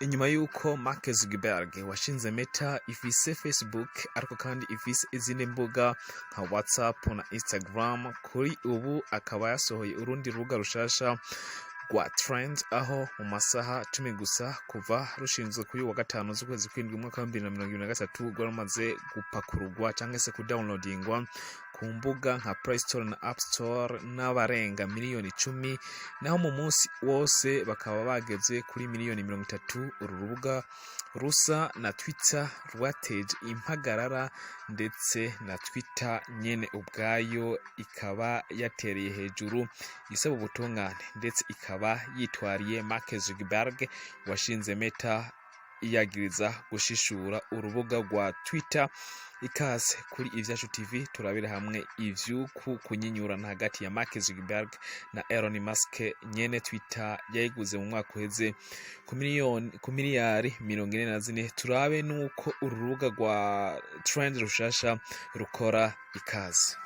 Inyuma y'uko Mark Zuckerberg washinze Meta ifise Facebook, ariko kandi ifise izindi mbuga nka WhatsApp na Instagram, kuri ubu akaba yasohoye urundi rubuga rushasha rwa Threads, aho mu masaha 10 gusa kuva rushinzwe kuri wa gatanu z'ukwezi kw'indwi umwaka wa 2023, rwaramaze gupakururwa cyangwa se kudownloadingwa ku mbuga nka Play Store na App Store n'abarenga miliyoni 10, naho mu munsi wose bakaba bageze kuri miliyoni 30. Uru rubuga rusa na Twitter rwateje impagarara, ndetse na Twitter nyene ubwayo ikaba yatereye hejuru isaba ubutungane, ndetse ikaba yitwariye Mark Zuckerberg washinze Meta, iyagiriza gushishura urubuga rwa Twitter. Ikaze kuri Ivyacu TV, turabire hamwe ivy'uku kunyinyurana hagati ya Mark Zuckerberg na Elon Musk nyene Twitter yayiguze mu mwaka uheze ku miliyari 44. Turabe nuko uru rubuga rwa Threads rushasha rukora. Ikaze.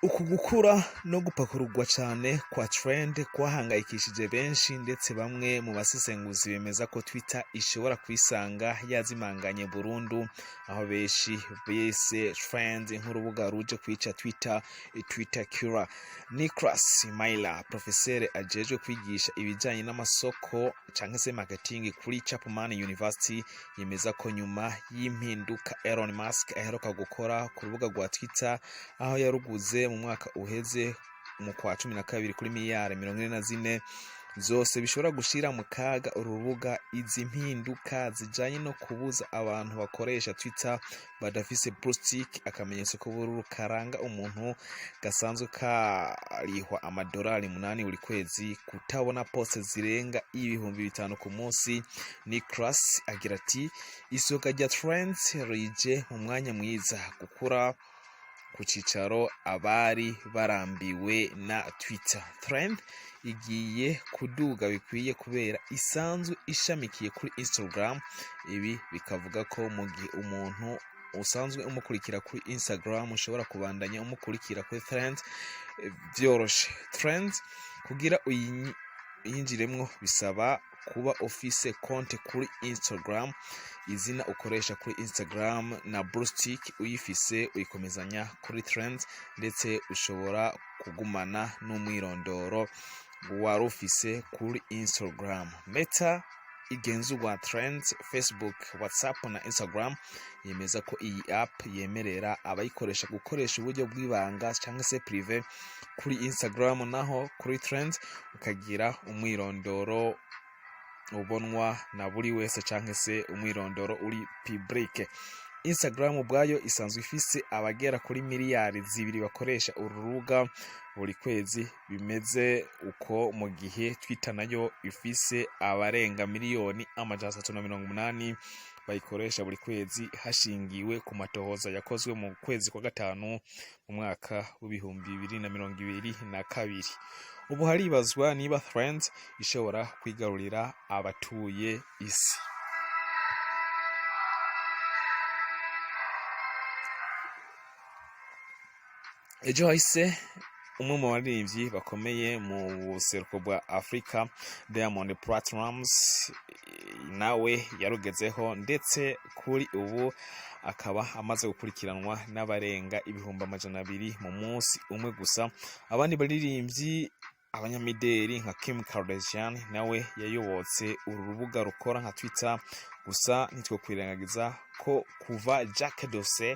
Uku gukura no gupakururwa cyane kwa Threads kwahangayikishije benshi, ndetse bamwe mu basesenguzi bemeza ko Twitter ishobora kwisanga yazimanganye burundu, aho benshi bise Threads nk'urubuga ruje kwica Twitter, Twitter killer. Nicholas Miller, professeur ajejwe kwigisha ibijyanye n'amasoko cyangwa se marketing kuri Chapman University, yemeza ko nyuma y'impinduka Elon Musk aheruka gukora ku rubuga rwa Twitter, aho yaruguze mu mwaka uheze mu kwa 12 kuri miliyari 44 zose, bishobora gushira mu kaga uru rubuga. Izi mpinduka zijanye no kubuza abantu bakoresha Twitter badafise blue tick, akamenyetso k'ubururu karanga umuntu gasanzwe karihwa amadolari 8 buri kwezi, kutabona post zirenga 5000 ku munsi. Nicholas agira ati: "Isohoka rya Threads rije mu mwanya mwiza gukura ku cicaro abari barambiwe na Twitter. Threads igiye kuduga bikwiye kubera isanzwe ishamikiye kuri Instagram. Ibi bikavuga ko mu gihe umuntu usanzwe umukurikira kuri Instagram, ushobora kubandanya umukurikira kuri Threads vyoroshe. Threads kugira uyinjiremwo bisaba kuba ufise konte kuri Instagram. Izina ukoresha kuri Instagram na blue tick uyifise uyikomezanya kuri Threads, ndetse ushobora kugumana n'umwirondoro wari ufise kuri Instagram. Meta igenzurwa Threads, Facebook, WhatsApp na Instagram yemeza ko iyi app yemerera abayikoresha gukoresha uburyo bw'ibanga cyangwa se privé kuri Instagram, naho kuri Threads ukagira umwirondoro ubonwa na buri wese cyangwa se umwirondoro uri public. Instagram ubwayo isanzwe ifise abagera kuri miliyari 2 bakoresha uru rubuga buri kwezi. Bimeze uko mu gihe Twitter nayo ifise abarenga miliyoni 380 bayikoresha buri kwezi, hashingiwe ku matohoza yakozwe mu kwezi kwa gatanu mu mwaka w'2022. Ubu haribazwa niba Threads ishobora kwigarurira abatuye isi. Ejo hahise, umwe mu baririmbyi bakomeye mu buseruko bwa Afurika, Diamond Platnumz, nawe yarugezeho, ndetse kuri ubu akaba amaze gukurikiranwa n'abarenga 200,000 mu munsi umwe gusa. Abandi baririmbyi, abanyamideli nka Kim Kardashian, nawe yayobotse uru rubuga rukora nka Twitter. Gusa ntitwokwirengagiza ko kuva Jack Dorsey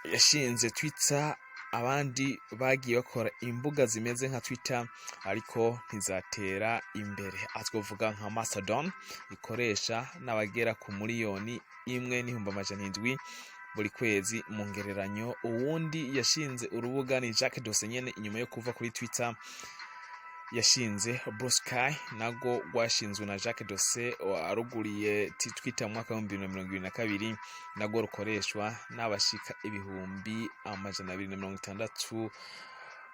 yashinze Twitter, abandi bagiye bakora imbuga zimeze nka Twitter ariko ntizatera imbere. Aha twavuga nka Mastodon ikoresha n'abagera ku miliyoni 1,700 buri kwezi mu ngereranyo. Uwundi yashinze urubuga ni Jack Dorsey nyene, inyuma yo kuva kuri Twitter yashinze Bluesky, nago rwashinzwe na Jack Dorsey waruguriye Twitter mu mwaka w'2022, nagwo rukoreshwa n'abashika 260,000.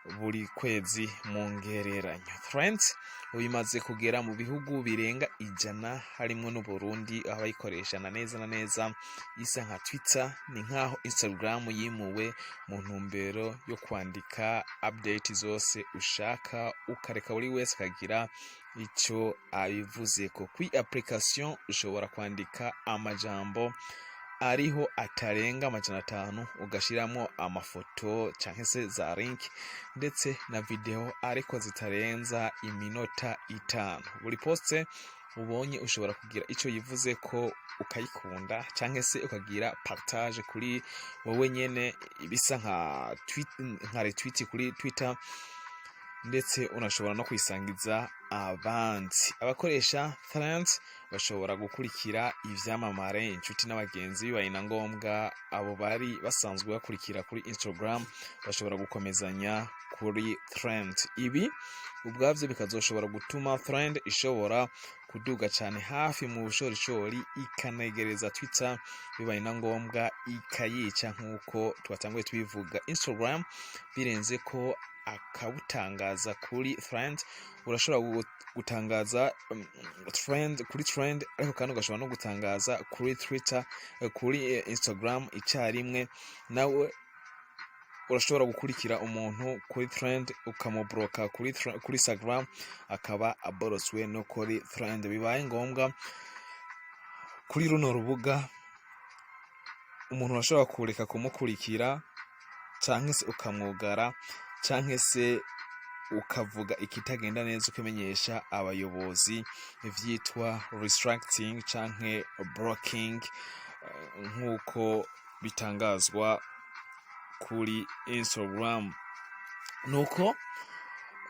Buri kwezi mu ngereranyo, Threads ubu imaze kugera mu bihugu birenga 100, harimwo n'Uburundi, aho abayikoresha na neza na neza isa nka Twitter. Ni nkaho Instagram yimuwe mu ntumbero yo kwandika update zose ushaka, ukareka buri wese akagira icyo abivuzeko. Kuri application ushobora kwandika amajambo ariho atarenga 500, ugashyiramo amafoto cyangwa se za link ndetse na video, ariko zitarenza iminota 5. Buri post ubonye ushobora kugira icyo yivuze ko ukayikunda cyangwa se ukagira partage kuri wowe nyene, ibisa nka tweet, nka retweet kuri Twitter, ndetse unashobora no kwisangiza abandi. Abakoresha Threads bashobora gukurikira ivyamamare, inshuti n'abagenzi. Bibaye na ngombwa, abo bari basanzwe bakurikira kuri Instagram bashobora gukomezanya kuri Threads. Ibi ubwabyo bikazoshobora gutuma Threads ishobora kuduga cyane hafi mu bushorishori, ikanegereza Twitter, bibaye na ngombwa ikayica. Nk'uko twatanguye tubivuga, Instagram birenze ko akabutangaza kuri Threads. Urashobora gutangaza trend kuri trend, ariko kandi ugashobora no gutangaza kuri Twitter, kuri Instagram icyarimwe. Nawe urashobora gukurikira umuntu kuri trend, ukamubloka kuri Instagram, akaba aborotswe no kuri trend. Bibaye ngombwa, kuri runo rubuga umuntu urashobora kureka kumukurikira cyangwa se ukamwugara, cyangwa se ukavuga ikitagenda neza, ukamenyesha abayobozi, ivyitwa restricting canke blocking, nk'uko bitangazwa kuri Instagram. Nuko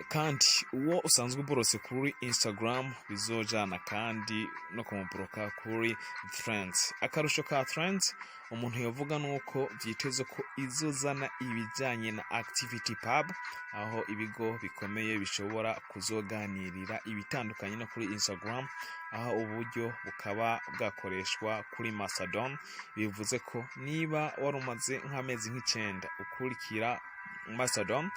kandi uwo usanzwe uborotse kuri Instagram bizojana kandi no kumuboroka kuri Threads. Akarusho ka Threads umuntu yovuga nuko vyiteze ko izozana ibijanye na Activity Pub, aho ibigo bikomeye bishobora kuzoganirira ibitandukanye no kuri Instagram, aho uburyo bukaba bwakoreshwa kuri Mastodon. Bivuze ko niba wari umaze nk'amezi nk'icenda ukurikira Mastodon,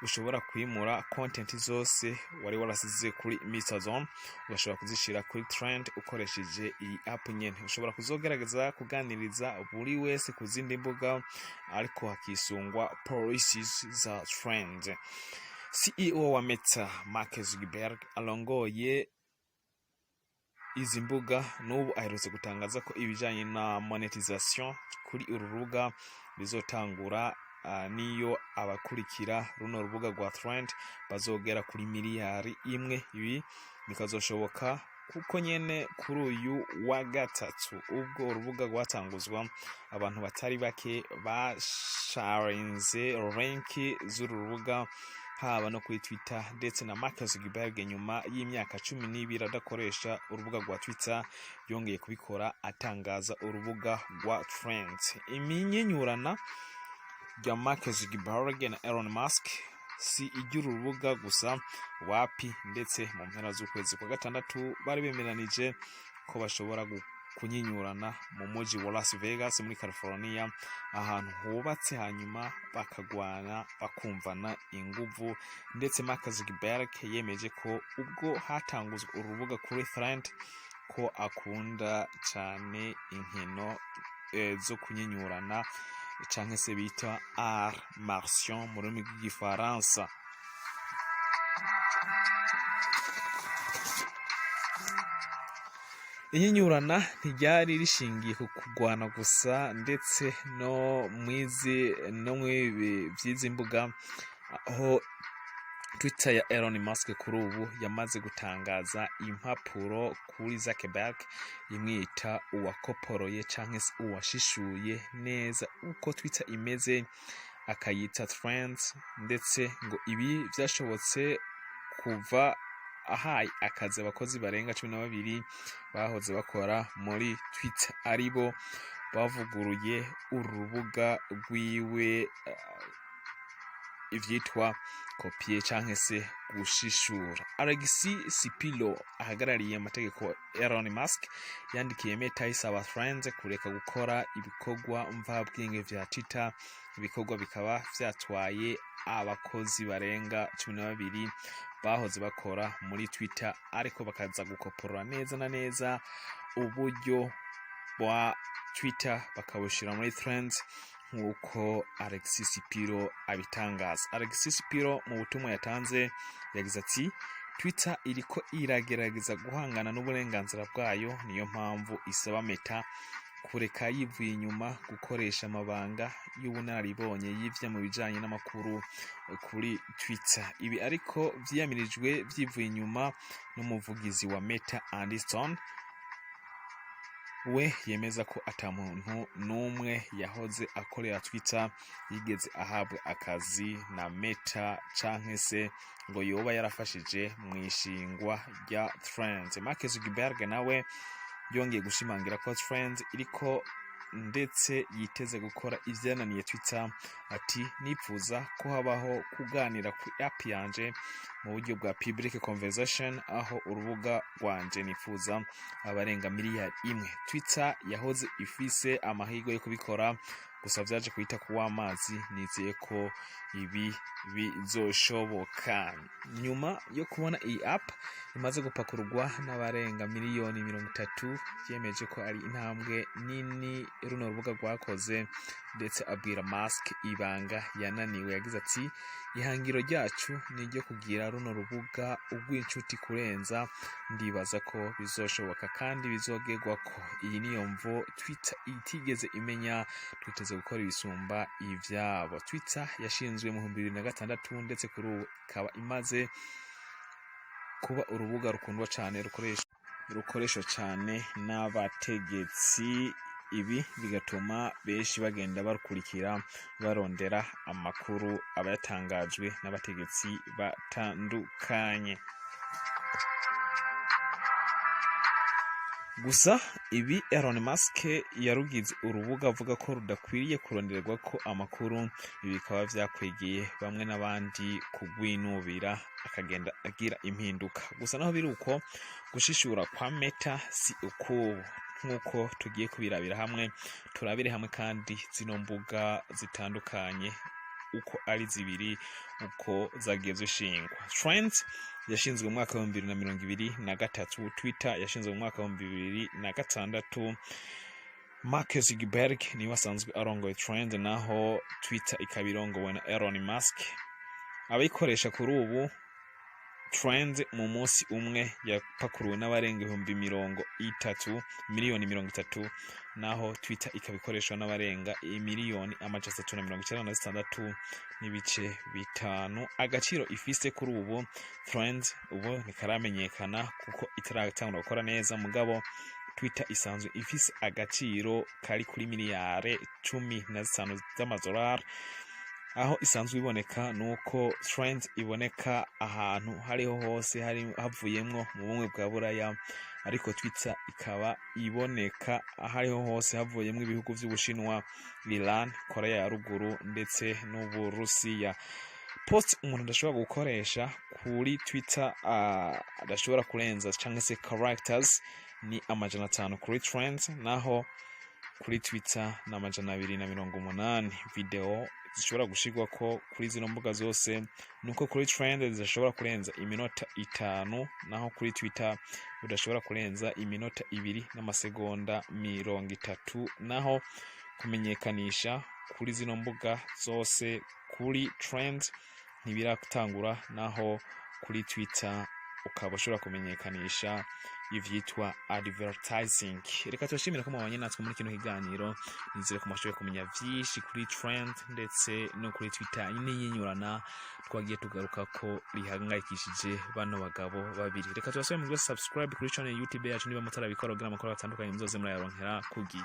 ushobora kwimura content zose wari warasize kuri Mastodon, ugashobora kuzishira kuri trend ukoresheje iyi app nyene. Ushobora kuzogerageza kuganiriza buri wese ku zindi mbuga, ariko hakisungwa policies za trend. CEO wa Meta, Mark Zuckerberg, arongoye izi mbuga, n'ubu aherutse gutangaza ko ibijanye na monetization kuri uru rubuga bizotangura niyo abakurikira runo rubuga rwa Threads bazogera kuri miliyari 1. Ibi bikazoshoboka kuko nyene kuri uyu wa gatatu, ubwo urubuga rwatanguzwa, abantu batari bake basharinze link z'uru rubuga, haba no kuri Twitter. Ndetse na Mark Zuckerberg, nyuma y'imyaka 12 adakoresha urubuga rwa Twitter, yongeye kubikora atangaza urubuga rwa Threads. Iminyinyurana rya Mark Zuckerberg na Elon Musk si iry'uru rubuga gusa, wapi. Ndetse mu mpera z'ukwezi kwa gatandatu bari bemeranije ko bashobora kunyinyurana mu mujyi wa Las Vegas muri California, ahantu hubatse, hanyuma bakagwana bakumvana inguvu. Ndetse Mark Zuckerberg yemeje ko ubwo hatanguzwa urubuga kuri Threads ko akunda cyane inkino zo kunyinyurana, canke se bita art martial mu rurimi rw'Igifaransa. Inyinyurana ntiryari rishingiye ku kugwana gusa, ndetse no mwizi no mwibi vy'izi mbuga, aho Twitter ya Elon Musk kuri ubu yamaze gutangaza impapuro kuri Zuckerberg, imwita uwakoporoye canke se uwashishuye neza uko Twitter imeze, akayita Threads. Ndetse ngo ibi vyashobotse kuva ahaye akazi abakozi barenga 12 bahoze bakora muri Twitter, aribo bavuguruye uru rubuga rwiwe, ivyitwa copier canke se gushishura. Alexis Sipilo, ahagarariye amategeko Elon Musk, yandikiye Meta isaba Threads kureka gukora ibikorwa mvabwenge vya Twitter, ibikorwa bikaba vyatwaye abakozi barenga 12 bahoze bakora muri Twitter, ariko bakaza gukoporora neza na neza uburyo bwa Twitter bakabushira muri Threads, nk'uko Alexis Piro abitangaza. Alexis Piro mu butumwa yatanze yagize ati: "Twitter iriko iragerageza guhangana n'uburenganzira bwayo, niyo mpamvu isaba Meta kureka yivuye inyuma gukoresha amabanga y'ubunararibonye yivye mu bijanye n'amakuru kuri Twitter." Ibi ariko vyiyamirijwe vyivuye inyuma n'umuvugizi wa Meta, Andy Stone, we yemeza ko ata muntu n'umwe yahoze akorera Twitter yigeze ahabwa akazi na Meta canke se ngo yoba yarafashije mu ishingwa rya Threads. Mark Zuckerberg nawe yongeye gushimangira ko Threads iriko ndetse yiteze gukora ivyananiye Twitter. Ati: "Nipfuza ko habaho kuganira ku app yanje mu buryo bwa public conversation, aho urubuga rwanje nifuza abarenga miliyari 1. Twitter yahoze ifise amahirwe yo kubikora, gusa vyaje kuhita kuwa amazi. Nizeye ko ibi bizoshoboka." Nyuma yo kubona iyi app imaze gupakururwa n'abarenga miliyoni 30, yemeje ko ari intambwe nini runo rubuga rwakoze, ndetse abwira Musk ibanga yananiwe. Yagize ati: "Ihangiro ryacu ni iryo kugira runo rubuga urw'inshuti kurenza. Ndibaza ko bizoshoboka kandi bizogerwa ko. Iyi niyo mvo Twitter itigeze imenya. Twiteze gukora ibisumba ivyabo." Twitter yashinzwe mu 2006, ndetse kuri ubu ikaba imaze kuba urubuga rukundwa cyane, rukoreshwa cyane n'abategetsi. Ibi bigatuma benshi bagenda barukurikira barondera amakuru aba yatangajwe n'abategetsi batandukanye. Gusa ibi Elon Musk yarugize urubuga avuga ko rudakwiriye kurondererwa ko amakuru. Ibi bikaba vyakwegeye bamwe n'abandi kugwinubira, akagenda agira impinduka. Gusa naho biri uko, gushishura kwa Meta si ukubu, nk'uko tugiye kubirabira hamwe. Turabire hamwe kandi zino mbuga zitandukanye uko ari zibiri, uko zagiye zishingwa. Threads yashinzwe mu mwaka wa 2023, Twitter yashinzwe mu mwaka wa 2006. Mark Zuckerberg niwe asanzwe arongoye Threads, naho Twitter ikaba irongowe na Elon Musk. Abayikoresha kuri ubu, Threads mu munsi umwe yapakuruwe n'abarenga 30,000, miliyoni 30, naho Twitter ikaba ikoreshwa n'abarenga 396.5 miliyoni. Agaciro ifise kuri ubu Threads ubu ntikaramenyekana kuko itaratangura gukora neza, mugabo Twitter isanzwe ifise agaciro kari kuri miliyare 15 z'amadolari. Aho isanzwe iboneka nuko Threads iboneka ahantu hariho hose hari havuyemwo mu Bumwe bwa Buraya, ariko Twitter ikaba iboneka ahariho hose havuyemwo ibihugu vy'Ubushinwa, Iran, Korea ya Ruguru ndetse n'Uburusiya. Post umuntu adashobora gukoresha kuri Twitter, adashobora kurenza cyangwa se characters, ni 500 kuri Threads, naho kuri Twitter ni 280. Video zishobora gushirwa ko kuri zino mbuga zose nuko kuri Threads zidashobora kurenza iminota 5, naho kuri Twitter udashobora kurenza iminota 2 n'amasegonda 30. Naho kumenyekanisha kuri zino mbuga zose, kuri Threads ntibiratangura, naho kuri Twitter ukaba ushobora kumenyekanisha ivyitwa advertising. Reka tubashimire ko mwabanye natwe muri kino kiganiro. Nizere ko mwashoboye kumenya vyinshi kuri Threads ndetse no kuri Twitter n'inyinyurana twagiye tugaruka ko rihangayikishije bano bagabo babiri. Reka tubasube mugire subscribe kuri channel YouTube yacu niba mutarabikora, kugira amakuru atandukanye muzoze murayaronkera ku gihe.